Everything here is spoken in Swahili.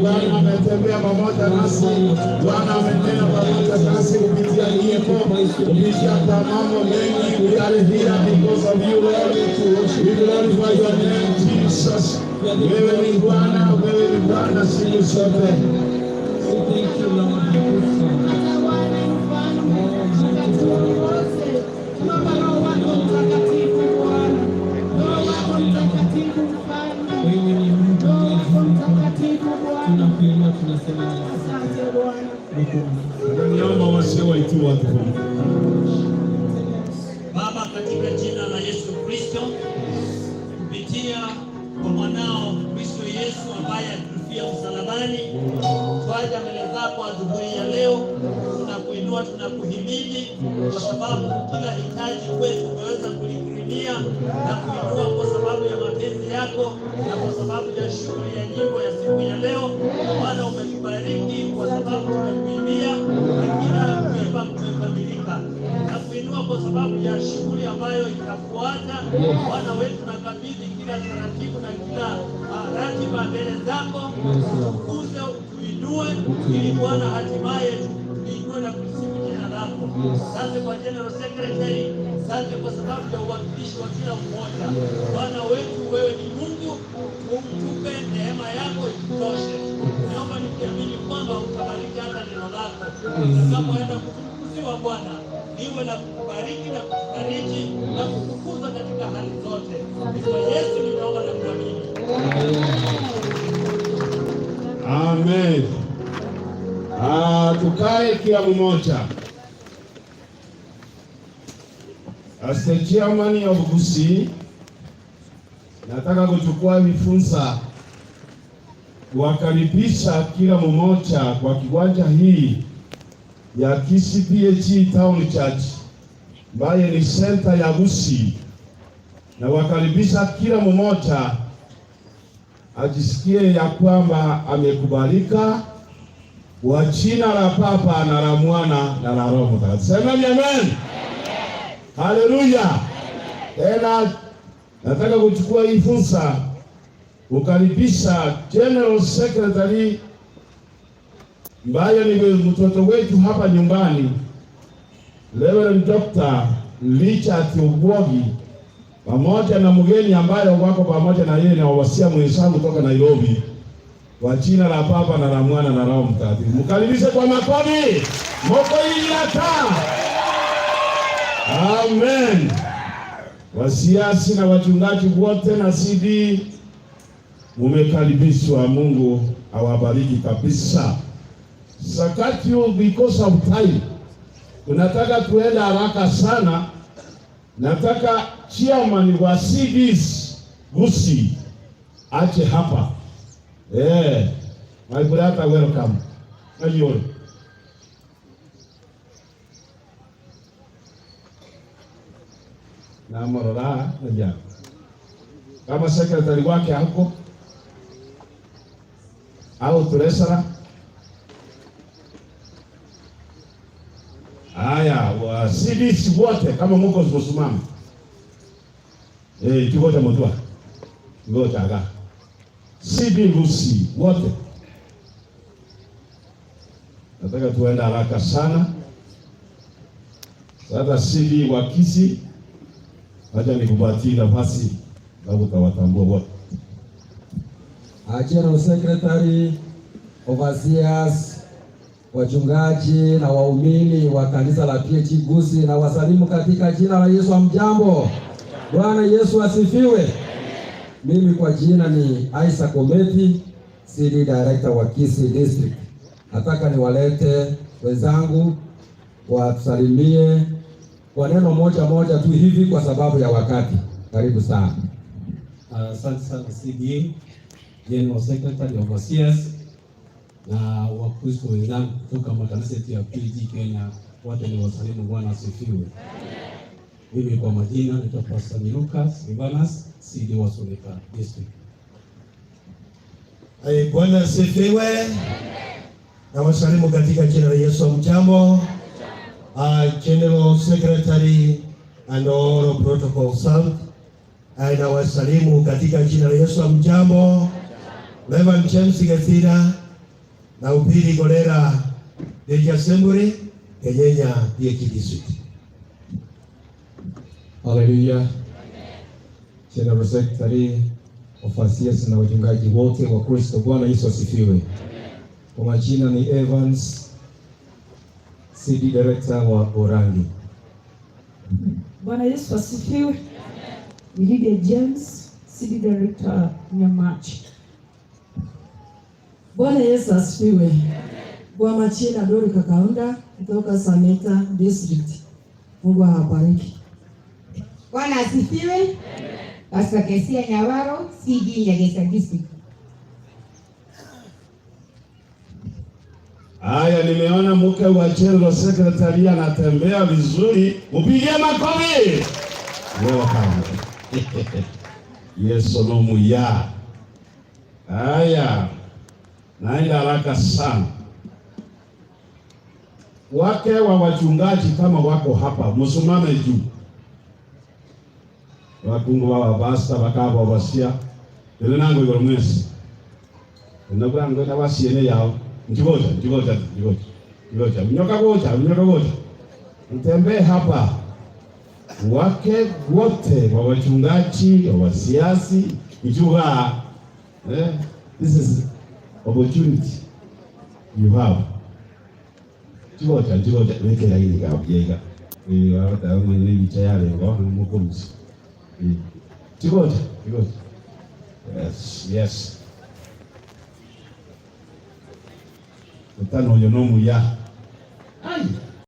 Bwana ametembea pamoja nasi, Bwana amenena pamoja nasi kupitia nyimbo, kupitia kwa mambo mengi. We are here because of you, Lord. We glorify your name, Jesus. Wewe ni Bwana, wewe ni Bwana siku zote. Thank you, Lord. Hata Bwana mfalme, ukatuongoze. Tunaomba Roho wako Mtakatifu Bwana, Roho wako Mtakatifu mfalme, Wewe ni Mungu Roho wako uliye juu. Mtakatifu Bwana. Tunakuinua, tunasema ni Asante Bwana. Niomba wazee waitie watu. Baba, katika jina la Yesu Kristo, kupitia kwa mwanao Kristo Yesu ambaye alitufia msalabani, twaja mbele zako adhuhuri ya leo, tunakuinua, tunakuhimidi kwa sababu kila hitaji kwetu umeweza kulikirimia na kuinua kwa sababu ya mapenzi yako na kwa sababu ya shughuli ya nyimbo ya siku ya leo. Bwana, umetubariki kwa sababu tumekuimbia na kila kuimba kumekamilika na kuinua kwa sababu ya shughuli ambayo itafuata. Bwana wetu, nakabidhi kila taratibu na kila ratiba mbele zako, utukuze, utuinue, ili Bwana hatimaye tuinue na kusifu jina lako. Asante kwa General Secretary, asante kwa sababu ya uwakilishi wa kila mmoja. Bwana wetu, wewe ni Mungu, tupe neema yako itutoshe. Naomba nikiamini kwamba utabariki hata neno lako utakapoenda kuzungumziwa, Bwana, liwe la kukubariki na kukufariji na kukukuza katika hali zote. Ni kwa Yesu nimeomba na kuamini. Amen. Ah, tukae kila mmoja. As the chairman of Gusii, nataka kuchukua hii fursa kuwakaribisha kila mmoja kwa kiwanja hii ya Kisii PAG Town Church ambaye ni center ya Gusii, na wakaribisha kila mmoja ajisikie ya kwamba amekubalika kwa jina la Baba na la Mwana na la Roho Mtakatifu. Semeni amen. Haleluya. Tena nataka kuchukua hii fursa kukaribisha General Secretary ambaye ni mtoto wetu hapa nyumbani, Reverend Dr. Richard Obwogi, pamoja na mgeni ambaye wako pamoja na yeye na wasia mwenzangu kutoka Nairobi, kwa jina la Baba na la Mwana na Roho Mtakatifu. Mkaribishe kwa makofi. Moko ilata. Amen. Wasiasi na wachungaji wote na CD mumekaribishwa. Mungu awabariki kabisa. Sakati, because of time, tunataka tuende haraka sana. Nataka chairman wa CDs Gusii aje hapa. My brother, welcome. Ayo. Na morora ya. Kama secretary wake hapo au treasurer. Haya, wa CDs wote kama muko msimame. Kigoja mtua. Ngoja aga. CD Gusii wote. Nataka tuende haraka sana. Sasa CD wa Kisii, wacha nikupatie nafasi sababu utawatambua wote. General Secretary, overseers, wachungaji na waumini wa kanisa la PAG Gusii, na wasalimu katika jina la Yesu. Hamjambo? Bwana Yesu asifiwe. Mimi kwa jina ni Isaac Ometi, CD Director wa Kisii District. Nataka niwalete wenzangu watusalimie kwa neno moja moja tu hivi kwa sababu ya wakati. Karibu sana. Asante sana CDA, General Secretary, Overseers na Wakristo wenzangu kutoka makanisa yetu ya PAG Kenya, wote ni wasalimu. Bwana asifiwe. Mimi kwa majina naitwa Pastor Lucas Ivanas, CD wa Suneka District. Hey, Bwana asifiwe. Na wasalimu katika jina la Yesu. Mjambo. General Secretary and all protocol served. Na wasalimu katika jina la Yesu. Mjambo. Reverend James Gathira, Na upili Golera Village Assembly, Kenyenya PAG District. Haleluya. General Secretary, overseers na wachungaji wote wa Kristo, Bwana Yesu asifiwe. Kwa majina ni Evans, CD Director wa Orangi. Bwana Yesu asifiwe. Ni Lydia James, CD Director Nyamachi. Bwana Yesu asifiwe. Kwa majina Dorika Kaunda kutoka Sameta District. Mungu awabariki. Bwana asifiwe. Pastor Kesia Nyawaro, CD Nyagesa District. Haya, nimeona mke wa General Secretary anatembea vizuri, mpigie makofi. Welcome. Yesu no muya. Haya, naenda haraka sana. Wake wa wachungaji kama wako hapa, msimame juu. Wakungu wa basta bakaba basia. Ile nango igoro mwesi. Nabwango na wasiene yao. Njigoja, njigoja, njigoja. Njigoja. Mnyoka goja, mnyoka goja. Mtembee hapa. Wake wote wa wachungaji, wa wasiasi, njuga. Eh, this is opportunity you have. Njigoja, njigoja, wekera hili kabyega. Eh, wata mwenye bicha yale ngo mukumzi. Eh. Njigoja, njigoja. Yes, yes. Mtano uyo no muya. Ai.